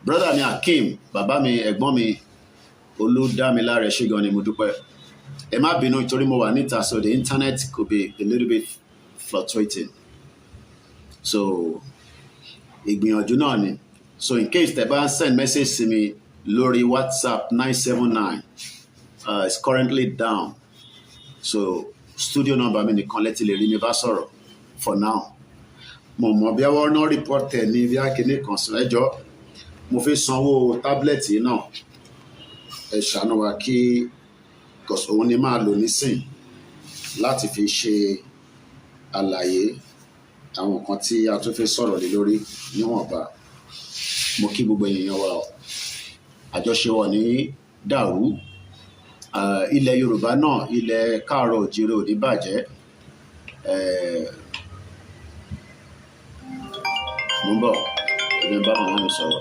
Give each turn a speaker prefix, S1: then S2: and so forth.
S1: Brother mi Akeem, bàbá mi, ẹ̀gbọ́n mi, Olúdámiláre, ṣé gan ni, mo dúpẹ́. Ẹ má bínú torí mo wà níta, so the internet could be a little bit fluctuating. So ìgbìyànjú náà ni. So in case tẹ́ bá ń send message sí mi lórí WhatsApp 979, is currently down, so studio number mi nìkan lẹ ti lè rí mi bá sọ̀rọ̀ for now. Mo mọ̀ bí wọ́n náà report ẹ̀ ní bí akéde kan sọ. Ẹjọ́ mo fi sanwó tablet yìí náà, ẹ ṣàánú wa kí òun ni máa lò nísìn láti fi ṣe àlàyé àwọn nǹkan tí a tún fi sọ̀rọ̀ lé lórí níwọ̀nba. Mo kí gbogbo èèyàn wa o. Àjọṣe wa ní dàrú. Ilẹ̀ Yorùbá náà, ilẹ̀ káàárọ̀ òjìrè ò ní bàjẹ́. Mo ń bọ̀, ẹ̀mí bá màmá mi sọ̀rọ̀.